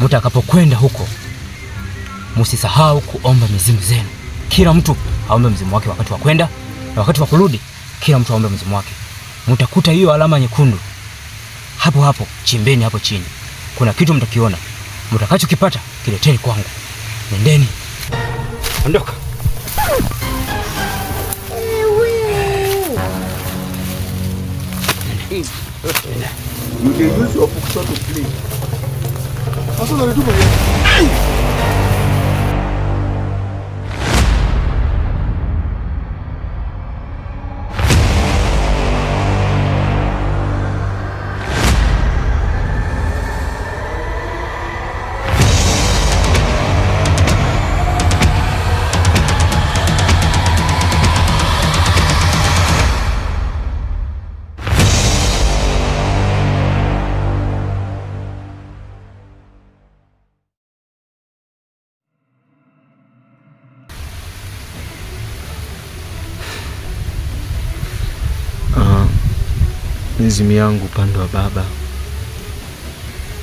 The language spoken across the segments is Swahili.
Mtakapokwenda huko msisahau kuomba mizimu zenu. Kila mtu aombe mzimu wake wakati wa kwenda na wakati wa kurudi, kila mtu aombe mzimu wake. Mtakuta hiyo alama nyekundu hapo hapo, chimbeni hapo chini. Kuna kitu mtakiona. Mtakachokipata kileteni kwangu. Nendeni. Ondoka. You dey use your picture to play. That's what they do for you. Mizimu yangu upande wa baba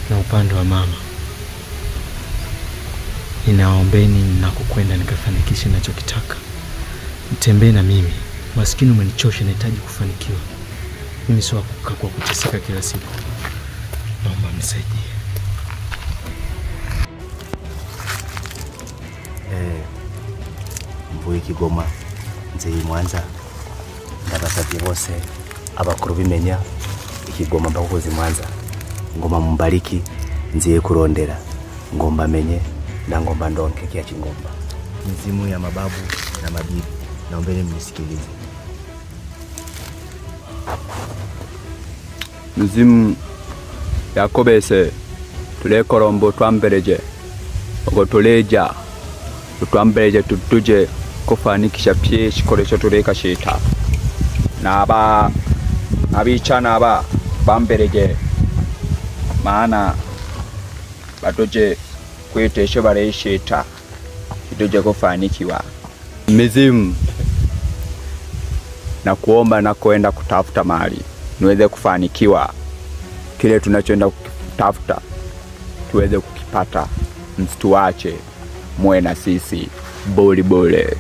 na upande wa mama, ninaombeni ninakokwenda nikafanikishe ninachokitaka. Mtembee na mimi. Maskini umenichosha, nahitaji kufanikiwa. Mimi sio kukaa kwa kuteseka kila siku. Naomba mnisaidie. Mvuye Kigoma nzeye Mwanza ndabasabye bose abakuru bimenya ikigoma mbakoze Mwanza ngoma mumbariki nziye kurondera ngomba menye na ngomba ndonke kia chingomba. Mizimu ya mababu na mabibi, naombeni mnisikilize. Mizimu yakobese tulekorombo twambereje ogotoleja tutwambereje tutuje kufanikisha pye shikoresho tuleka shita naba abichana aba bambereje maana batoje kweteshe baresheta tuje kufanikiwa. Mizimu na kuomba na kuenda kutafuta mali niweze kufanikiwa, kile tunachoenda kutafuta tuweze kukipata. Msituache, muwe na sisi bole bole.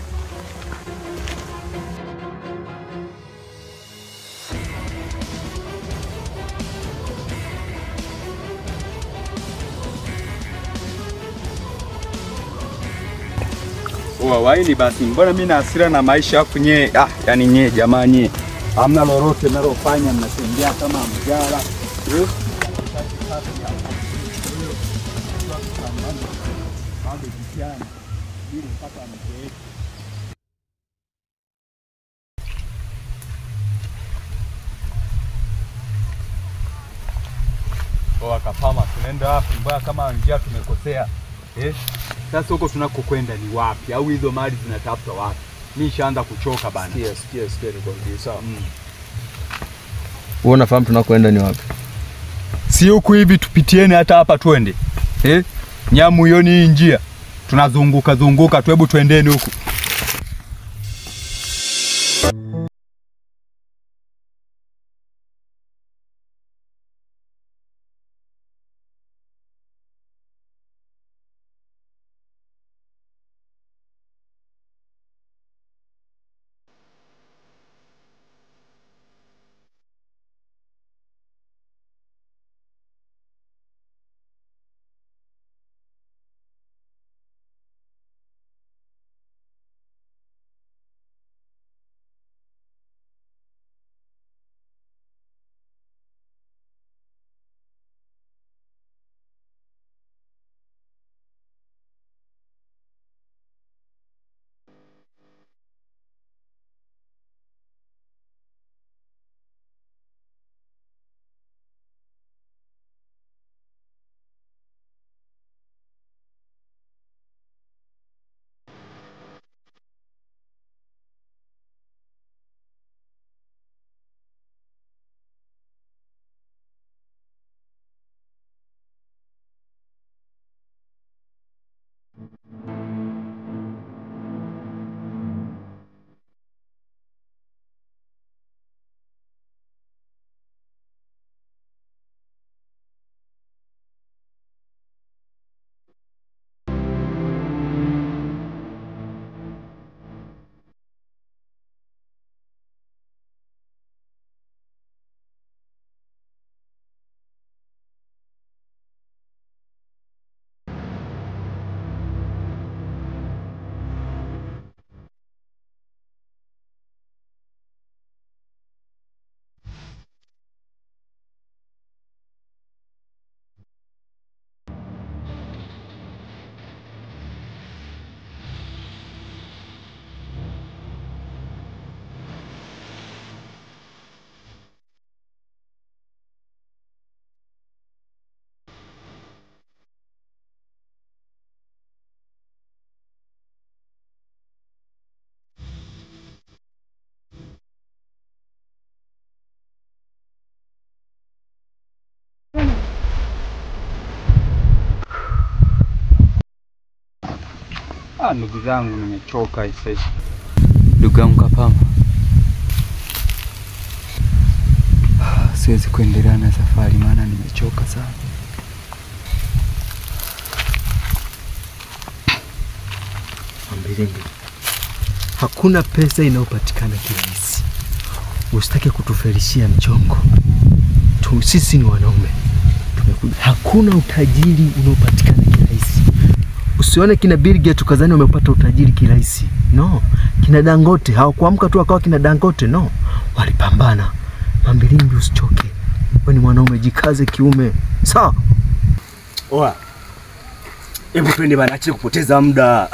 Waini basi, mbona mimi na hasira na maisha afu nye, yani nye jamani, hamna lolote mnalofanya, mnatembea kama mjala. Wakapama, tunaenda wapi? Mbona kama njia tumekosea? Sasa huko tunakokwenda ni wapi? Au hizo mali zinatafuta wapi? Mimi nishaanza kuchoka bana. Sikia nikwambie sawa. Wewe unafahamu tunakoenda ni wapi? Si huku hivi tupitieni hata hapa twende. Nyamu hiyo ni njia. Tunazunguka zunguka tu, hebu twendeni huku. Ndugu zangu nimechoka ise. Ndugu yangu Kapama, siwezi kuendelea na safari maana nimechoka sana. Mambilingi, hakuna pesa inayopatikana kirahisi. Usitake kutuferishia mchongo. Sisi ni wanaume. Tumekuja. Hakuna utajiri unaopatikana kirahisi. Usione kina Bill Gates ukazani wamepata utajiri kirahisi. No. Kina Dangote hawakuamka tu akawa kina Dangote, no. Walipambana. Mambilingi, usichoke. Wewe ni mwanaume, jikaze kiume. Sawa? Oa. Hebu twende bana, acha kupoteza muda.